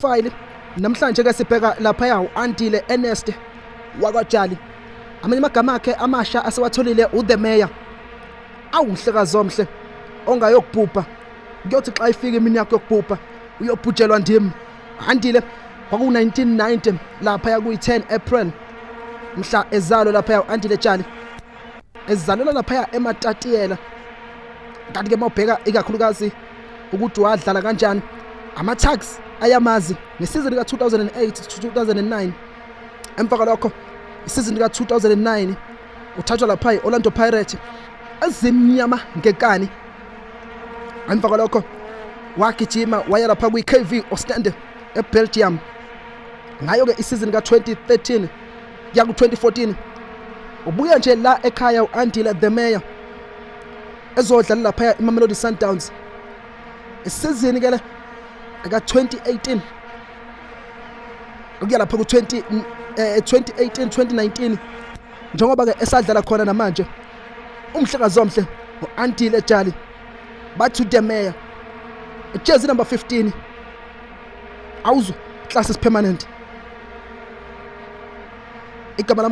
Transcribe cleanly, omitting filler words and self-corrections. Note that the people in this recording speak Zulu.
File namhlanje ke sibheka laphaya u-Andile Ernest wakwaJali. Amanye amagama akhe amasha asewatholile u-The Mayor. Awu mhlekazi omhle ongayokubhubha. Kuyothi xa ifika imini yakho yokubhubha uyobhujelwa ndim. Andile kwaku-1990 laphaya kuyi-10 April mhla ezalwa laphaya u-Andile Jali. Ezalelwa laphaya eMatatiyela. Kanti ke mawubheka ikakhulukazi ukuthi wadlala kanjani ama-Tuks ayamazi ngesizini ka-2008 to 2009. Emva kwalokho isizini ka-2009 uthathwa lapha i-Orlando Pirates ezimnyama ngekani. Emva kwalokho wagijima waya lapha kwi-KV Ostende eBelgium. Ngayo-ke isizini ka-2013 kuya ku-2014 ubuya nje la ekhaya u-Andile the Mayor ezodlala laphaya iMamelodi Sundowns. Isizini ke le ka-2018 ukuya lapha ku-20 2018 2019 njengoba ke esadlala khona namanje umhlekazi omhle u-Andile Jali bathi the Mayor, jezi number 15, awuzwe class is permanent igama.